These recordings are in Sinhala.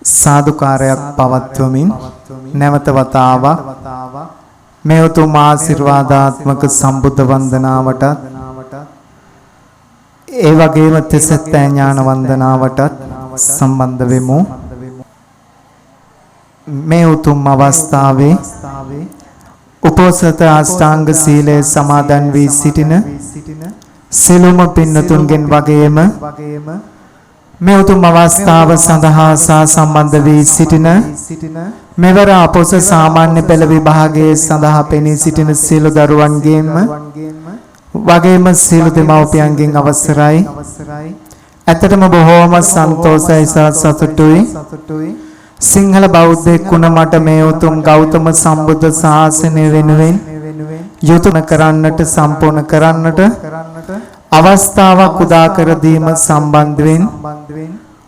සාදුකාරයක් පවත්වමින් නැවත වතාවක් මේ උතුම් ආශිර්වාදාත්මක සම්බුද්ධ වන්දනාවටත් ඒ වගේම තිසත් ඥාන වන්දනාවටත් සම්බන්ධ වෙමු. මේ උතුම් අවස්ථාවේ උපෝසත අෂ්ටාංග සීලය සමාදන් වී සිටින සියලුම පින්නතුන්ගෙන් වගේම මේ උතුම් අවස්ථාව සඳහා සම්බන්ධ වී සිටින මෙවර අපොස සාමාන්‍ය පෙළ විභාගයේ සඳහා පෙනී සිටින සියලු දරුවන්ගේම වගේම සියලු දෙමව්පියන්ගෙන් අවසරයි. ඇත්තටම බොහෝම සන්තෝෂයි සහ සතුටුයි. සිංහල බෞද්ධයෙක් වුණ මට මේ උතුම් ගෞතම සම්බුද්ධ ශාසනය වෙනුවෙන් යුතුය කරන්නට සම්පූර්ණ කරන්නට අවස්ථාවක් උදා කර දීම සම්බන්ධයෙන්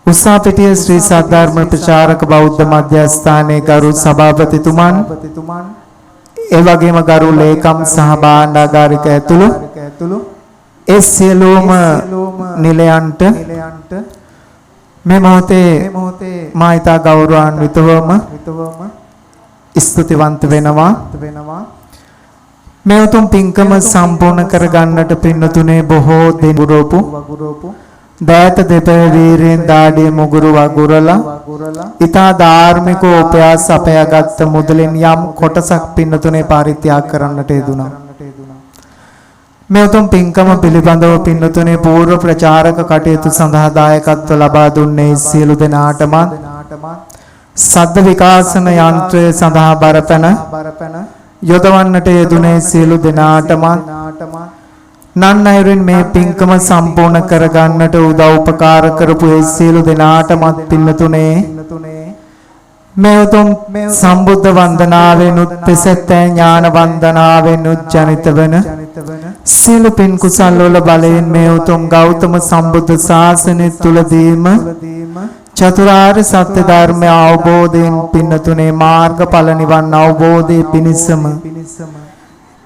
උස්සාපිටිය ශ්‍රී සද්ධර්ම ප්‍රචාරක බෞද්ධ මධ්‍යස්ථානයේ ගරු සභාපතිතුමන්, ඒ වගේම ගරු ලේකම් සහ භාණ්ඩාගාරික ඇතුළු ඒ සියලුම නිලයන්ට මේ මොහොතේ මා ඉතා ගෞරවාන්විතවම ස්තුතිවන්ත වෙනවා. මේ උතුම් පින්කම සම්පූර්ණ කරගන්නට පින්නතුනේ බොහෝ දෙනුරෝපු දෑත දෙපය වීරයෙන් දාඩිය මුගුරු වගුරලා ඉතා ධාර්මික උපයාස අපයාගත් මුදලෙන් යම් කොටසක් පින්නතුනේ පරිත්‍යාග කරන්නට යෙදුණා. මේ උතුම් පින්කම පිළිබඳව පින්නතුනේ පූර්ව ප්‍රචාරක කටයුතු සඳහා දායකත්ව ලබා දුන්නේ සියලු දෙනාටම සද්ද විකාශන යන්ත්‍රය සඳහා බරපැන යොදවන්නට යෙදුනේ සියලු දෙනාටම නන් අයුරින් මේ පින්කම සම්පූර්ණ කරගන්නට උදව් උපකාර කරපු ඒ සියලු දෙනාටමත් පින්නතුනේ මේ උතුම් සම්බුද්ධ වන්දනාවෙනුත් තෙසැත් ඥාන වන්දනාවෙනුත් ජනිත වන සියලු පින් කුසල් වල බලයෙන් මේ උතුම් ගෞතම සම්බුද්ධ ශාසනය තුලදීම චතුරාර්ය සත්‍ය ධර්මය අවබෝධයෙන් පින්නතුනේ මාර්ගඵල නිවන් අවබෝධයේ පිණිසම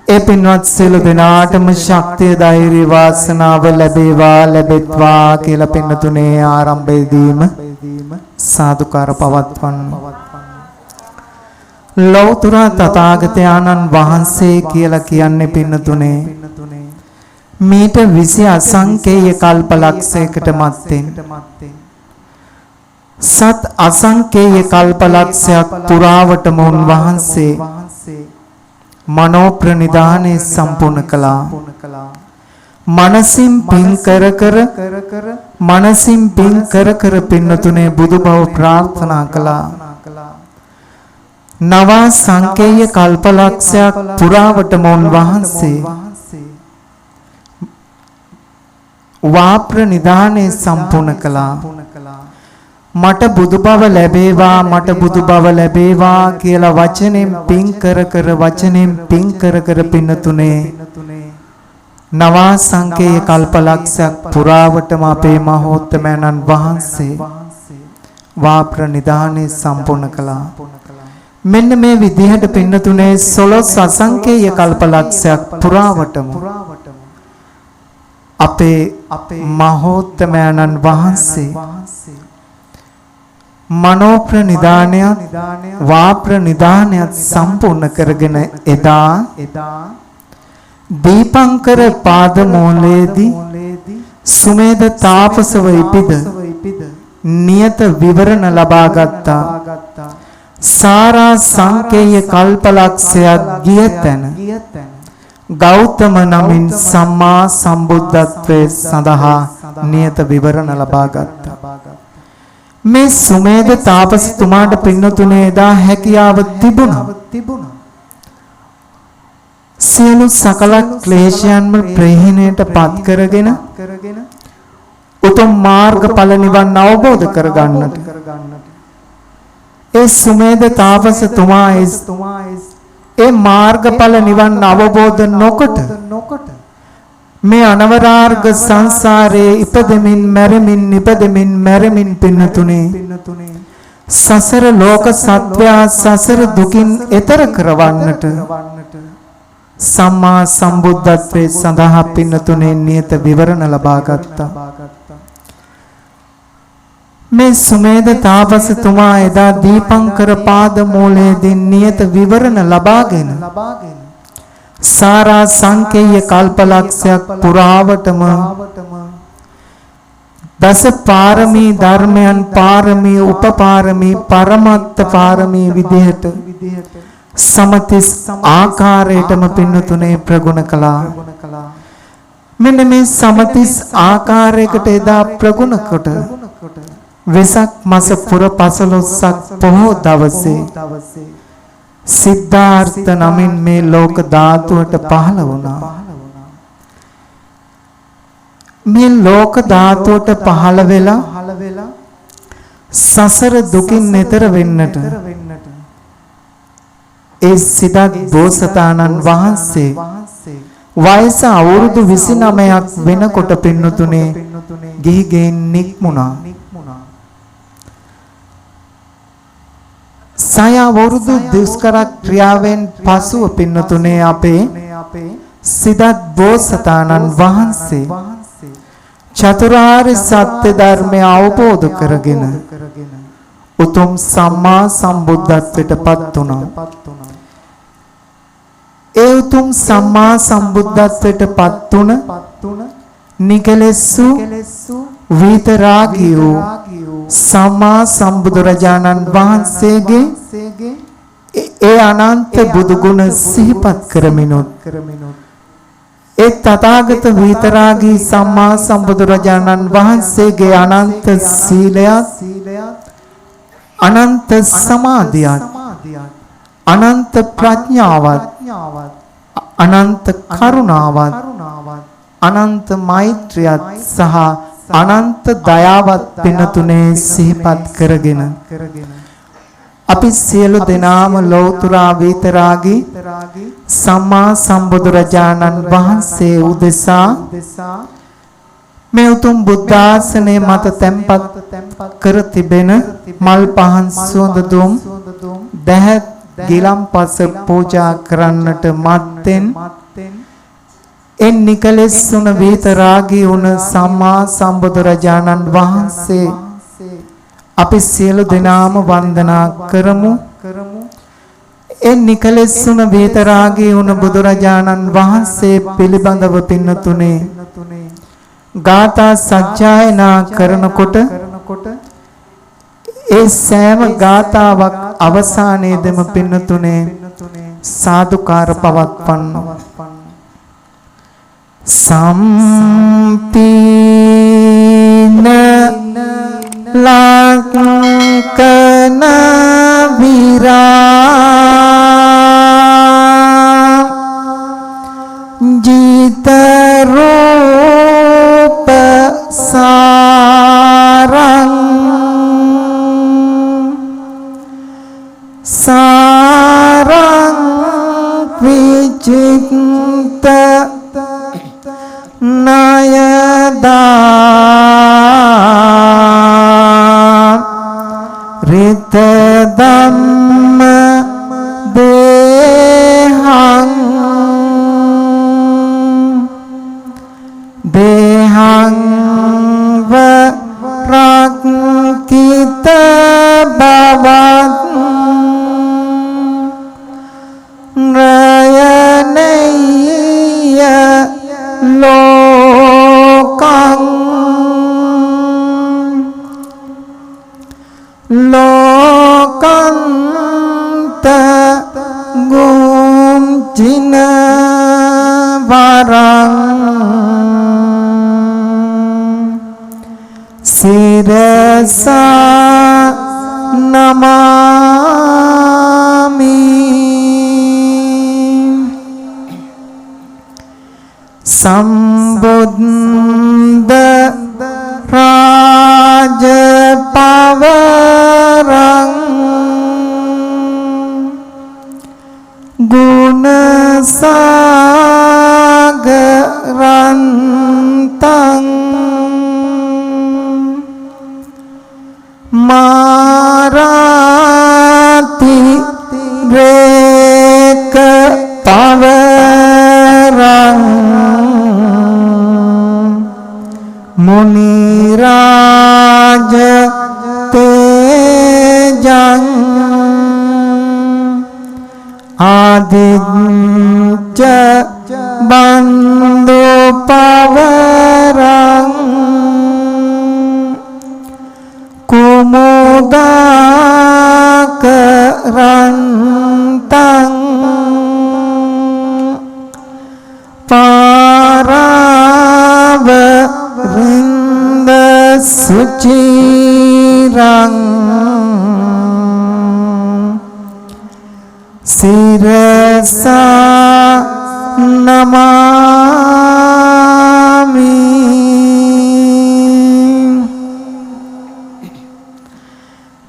ඒ පින්වත් සියලු දෙනාටම ශක්තිය ධෛර්ය වාසනාව ලැබේවා ලැබෙත්වා කියලා පින්නතුනේ ආරම්භයේදීම සාදුකාර පවත්වන්න. ලෞතර තථාගතයන්න් වහන්සේ කියලා කියන්නේ පින්නතුනේ මීට 20 අසංකේය කල්පලක්ෂයකට මත්තෙන් සත් අසංකේය කල්පලක්ෂයක් පුරාවටම උන්වහන්සේ මනෝ ප්‍රනිධානය සම්පූර්ණ කළා. මනසින් පින් කර කර මනසින් පින් කර කර පින්නතුනේ බුදු බව ප්‍රාර්ථනා කළා. නව සංකේය කල්පලක්ෂයක් පුරාවටම උන්වහන්සේ වාප්‍ර නිධානය සම්පූර්ණ කළා. මට බුදු බව ලැබේවා මට බුදු බව ලැබේවා කියලා වචනෙන් පින් කර කර වචනෙන් පින් කර කර පින්නතුනේ නවා සංකේය කල්පලක්ෂයක් පුරාවටම අපේ මහෝත්තමයන්න් වහන්සේ වාප්‍ර නිධානය සම්පූර්ණ කළා. මෙන්න මේ විදිහට පින්නතුනේ 16 අසංකේය කල්පලක්ෂයක් පුරාවටම අපේ මහෝත්තමයන්න් වහන්සේ මනෝ ප්‍රනිධානයත් වාප්‍ර නිධානයත් සම්පූර්ණ කරගෙන එදා දීපංකර පාදමූලයේදී සුමේද තාපසව ඉපිද නියත විවරණ ලබා ගත්තා. සාරා සංකේය කල්පලක්ෂයක් ගිය තැන ගෞතම නමින් සම්මා සම්බුද්ධත්වයේ සඳහා නියත විවරණ ලබා ගත්තා. මේ සුමේද තාපසතුමාට පින්නතුනේ එදා හැකියාව තිබුණා. සියලු සකල ක්ලේශයන්ම ප්‍රහීණයට පත් කරගෙන උතුම් මාර්ගඵල නිවන් අවබෝධ කරගන්නට ඒ සුමේද තාපසතුමා ඒ මාර්ගඵල නිවන් අවබෝධ නොකොට මේ අනවරාර්ග සංසාරයේ ඉපදෙමින් මැරෙමින් ඉපදෙමින් මැරෙමින් පින්නතුනේ සසර ලෝක සත්වයා සසර දුකින් එතර කරවන්නට සම්මා සම්බුද්ධත්වයේ සඳහා පින්නතුනේ නියත විවරණ ලබා ගත්තා. මේ සුමේද තාපසතුමා එදා දීපංකර පාද මූලයේදී නියත විවරණ ලබාගෙන සාරා සංකේය කල්පලක්ෂයක් පුරාවටම දස පාරමී ධර්මයන් පාරමී උපපාරමී පරමත්ත පාරමී විදිහට සමතිස් ආකාරයටම පින්නතුනේ ප්‍රගුණ කළා. මෙන්න මේ සමතිස් ආකාරයකට එදා ප්‍රගුණ කොට වෙසක් මස පුර 15ක් පොහෝ දවසේ සිද්ධාර්ථ නමින් මේ ලෝක ධාතුවට පහළ වුණා. මේ ලෝක ධාතුවට පහළ වෙලා සසර දුකින් එතර වෙන්නට ඒ සිද්ධාර්ථ බෝසතාණන් වහන්සේ වයස අවුරුදු 29ක් වෙනකොට පින්නතුනේ ගිහි ගෙයින් නික්මුණා. සය අවුරුදු දුෂ්කර ක්‍රියාවෙන් පසුව පින්නතුනේ අපේ සිද්ධාර්ථ බෝසතාණන් වහන්සේ චතුරාර්ය සත්‍ය ධර්මය අවබෝධ කරගෙන උතුම් සම්මා සම්බුද්ධත්වයට පත් වුණා. ඒ උතුම් සම්මා සම්බුද්ධත්වයට පත් වුණ නිකලෙස් වූ වීතරාගී වූ සම්මා සම්බුදුරජාණන් වහන්සේගේ ඒ අනන්ත බුදු ගුණ සිහිපත් කරමිනුත් ඒ තථාගත වීතරාගී සම්මා සම්බුදුරජාණන් වහන්සේගේ අනන්ත සීලයත් අනන්ත සමාධියත් අනන්ත ප්‍රඥාවත් අනන්ත කරුණාවත් අනන්ත මෛත්‍රියත් සහ අනන්ත දයාවත් පින්නතුනේ සිහිපත් කරගෙන අපි සියලු දෙනාම ලෝතුරා වීතරාගී සම්මා සම්බුදුරජාණන් වහන්සේ උදෙසා මේ උතුම් බුද්ධාසනය මත තැන්පත් කර තිබෙන මල් පහන් සුවඳ දුම් දැහැත් ගිලම්පස පූජා කරන්නට මත්තෙන් එන් නිකලෙස් වුණ වීතරාගී වුණ සම්මා සම්බුදුරජාණන් වහන්සේ අපි සියලු දෙනාම වන්දනා කරමු. එන් නිකලෙස් වුණ වීතරාගී වුණ බුදුරජාණන් වහන්සේ පිළිබඳව පින්නතුනේ ගාථා සජ්ජායනා කරනකොට ඒ සෑම ගාථාවක් අවසානයේදම පින්නතුනේ සාදුකාර පවත්වන්න. සම්පීන ලක්කන විරා ජීත රූප සාරං සාරං විචිත්ත නයදා රිත ධම්ම දේහං දේහං වරක්ඛිත බවත් රයනේය ලෝකං ලෝකන්ත ගුම් චින වරං සිරසා නමාමි. සම්බුද්ධ රාජ පවරං ගුණ සාගරන්තං මාරාති රේක පවරං මුනි රාජ ආදිච්ච බන්දු පවරං කුමුදාකරන්තං පාරාවරින්ද සුචිරං සිරසා නමාමි.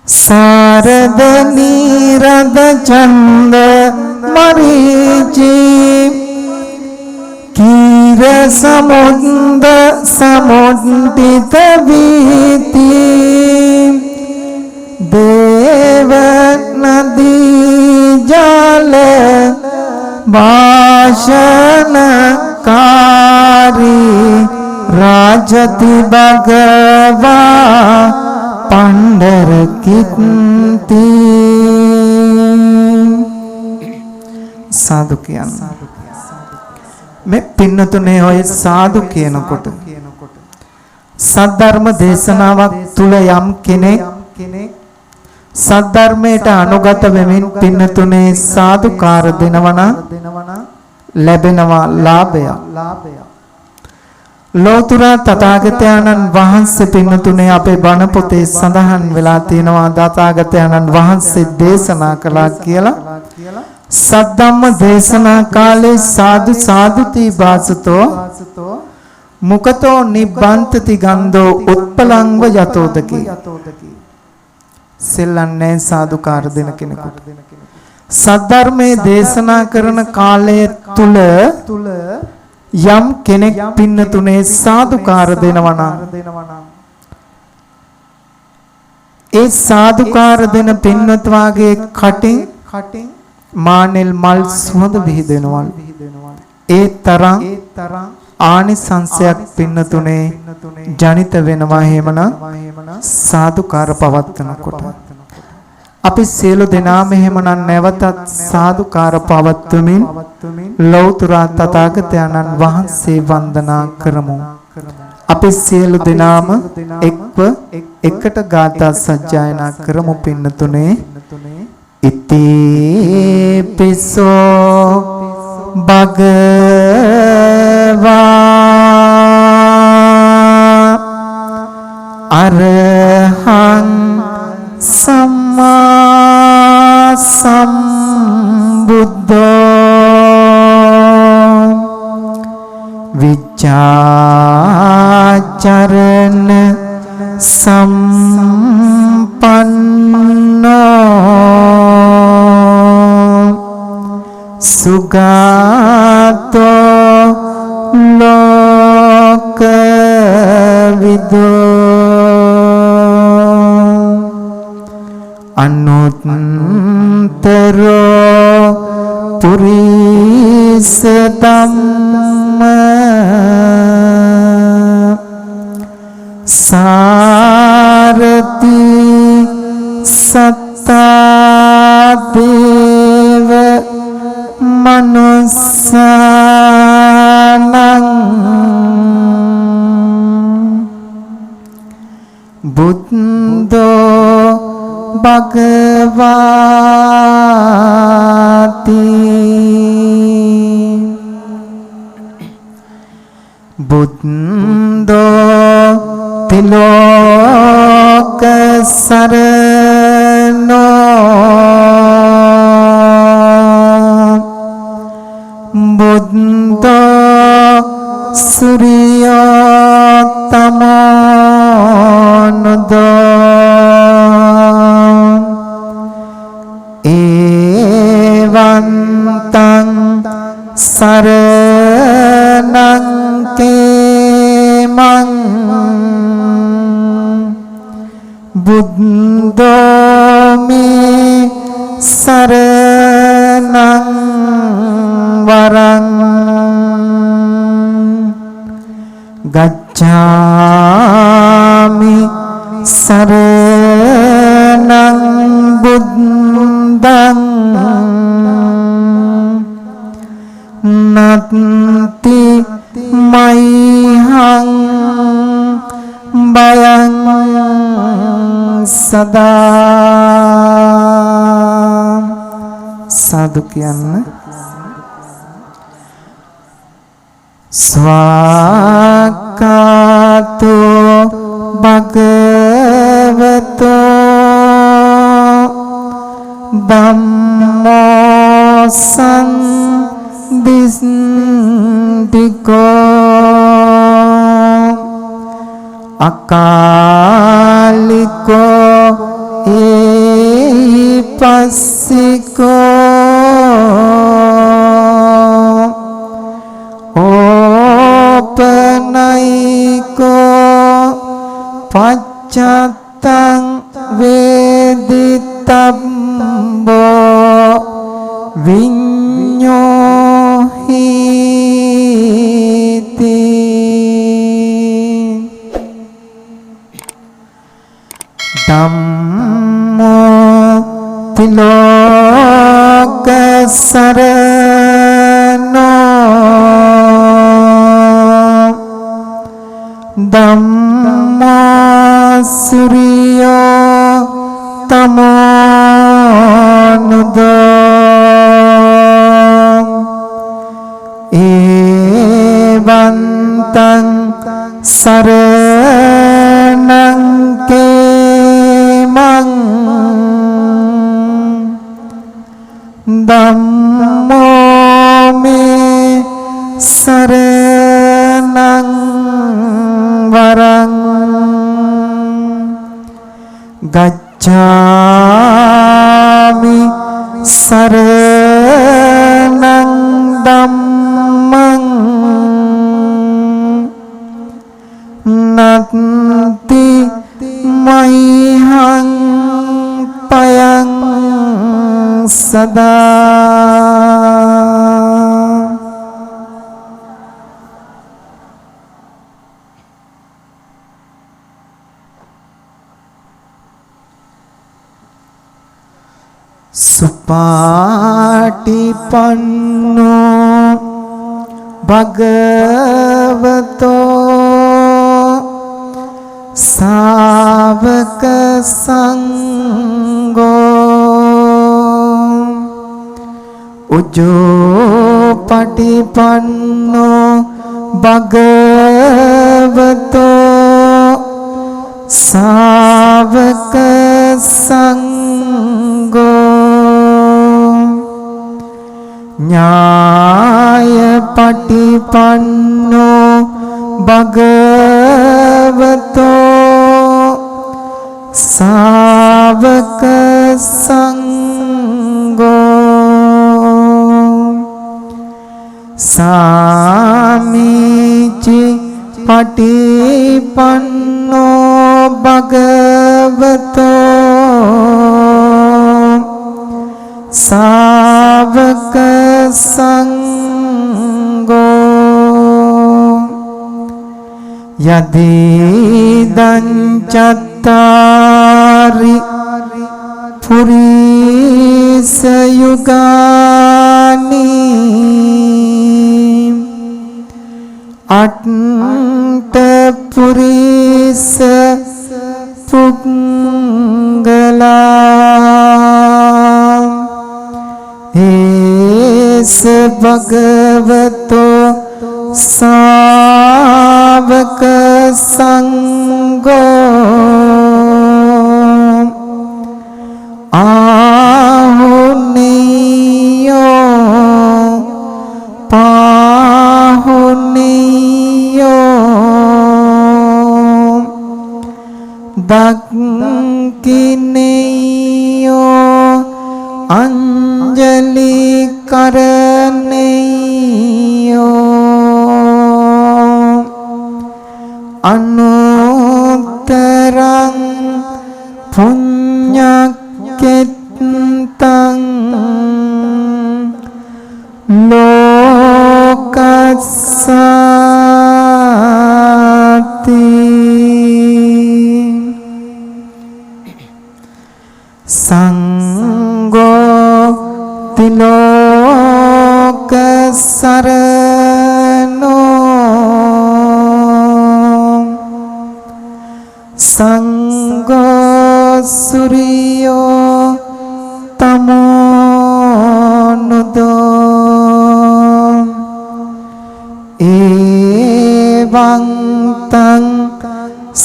සාරද නිරද චන්ද මරීචි කීර සමුද්ද සමුද්දිත වීති දේව නදී ජල භාෂණකාරී රාජති භගවා පණ්ඩර කිත්ති. සාදු කියන්න. මේ පින්නතුනේ ඔය සාදු කියනකොට සද්ධර්ම දේශනාවක් තුල යම් කෙනෙක් සද්ධර්මයට අනුගත වෙමින් පින්නතුනේ සාදුකාර දෙනවනම් ලැබෙනවා ලාභයක්. ලෝතුරා තථාගතයන්න් වහන්සේ පින්නතුනේ අපේ බණ පොතේ සඳහන් වෙලා තියෙනවා තථාගතයන්න් වහන්සේ දේශනා කළා කියලා. සද්ධම්ම දේශනා කාලේ සාදු සාදුති වාසතෝ මුකතෝ නිබ්බන්තති ගන්ධෝ උත්පලංව යතෝදකි. සෙල්ලන්නේ සාදුකාර දෙන කෙනෙකුට. සද්ධර්මයේ දේශනා කරන කාලය තුල යම් කෙනෙක් පින්නතුනේ සාදුකාර දෙනවා නම් ඒ සාදුකාර දෙන පින්වත්වාගේ කටින් මානෙල් මල් සුවඳ විහිදෙනවලු. ඒ තරම් ආනිසංසයක් පින්නතුනේ ජනිත වෙනවා. එහෙමනම් සාදුකාර පවත්වනකොට අපි සියලු දෙනාම එහෙමනම් නැවතත් සාදුකාර පවත්වමින් ලෞතර තථාගතයන්න් වහන්සේ වන්දනා කරමු. අපි සියලු දෙනාම එක්ව එකට ගාථා සජ්ජායනා කරමු පින්නතුනේ. ඉතිපිසෝ භගවා අරහං සම්මා සම්බුද්ධෝ විචාචරණ සම්පන්නෝ සුගතෝ ලෝකවිදෝ අනුත්තරෝ පුරිස ධම්ම සාරති සත්තා දේව මනුස්සානං බුද්ධෝ භගවාති. බුද්ධෝ තිලෝක සරණෝ බුද්ධෝ සූර්යෝ තමෝනුදෝ එවන්තං සරණං කේමං බුද්ධෝ මේ සරණං වරං ගච්ඡාමි සරණං බුද්ධං නත්ති මයිහං බයං සදා. සාදු කියන්න. ස්වාක්ඛාතෝ භගවතෝ ධම්මෝ සම්දිස්තිකෝ අකාලිකෝ ඒපස්සිකෝ ඕපනයිකෝ පච්චත්තං වේදිතබ්බෝ විඤ්ඤෝහීති. ධම්මෝ තිලෝක සරණෝ ධම්මෝ සූර්යෝ තමෝනුදෝ ඒවන්තං සරණං කේමං ධම්මෝ මේ සරණං වරං ගච්ඡාමි සරණං ධම්මං නත්ති මයිහං පයං සදා. සුපාටිපන්නෝ භගවතෝ ශාවක සංඝෝ උජුපටිපන්නෝ භගවතෝ ශාවක සංඝෝ ඥායපටිපන්නෝ භගවතෝ ශාවක සංඝෝ සාමීචි පටිපන්නෝ භගවතෝ ශාවක සංඝෝ යදීදං චත්තාරි පුරිස යුගානි අට්ඨ පුරිස පුංගලා ඒස භගවතෝ ශාවක සංඝෝ ආහුනියෝ පාහුනියෝ දක්ඛිනියෝ අංජලි කරණියෝ අනුත්තරං පුඤ්ඤක්ඛෙත්තං ලෝකස්සාති. සංඝානං තිලෝක සරණෝ සංඝෝ සුරියෝ තමෝ නුදෝ එවං තං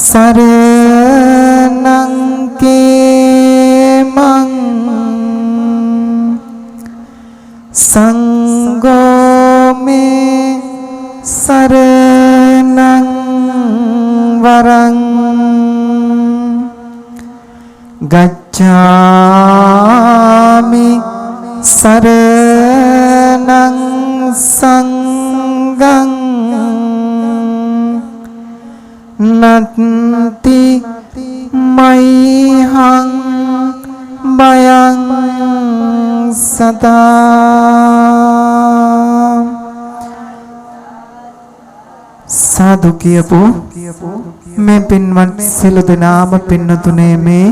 සරණං කේමං සංඝෝ මේ සරණං වරං ගච්ඡාමි සරණං සංඝං නත්ති මයිහං බයං සදා. සාදු කියපු මේ පින්වත් සියලු දෙනාම පින්නතුනේ, මේ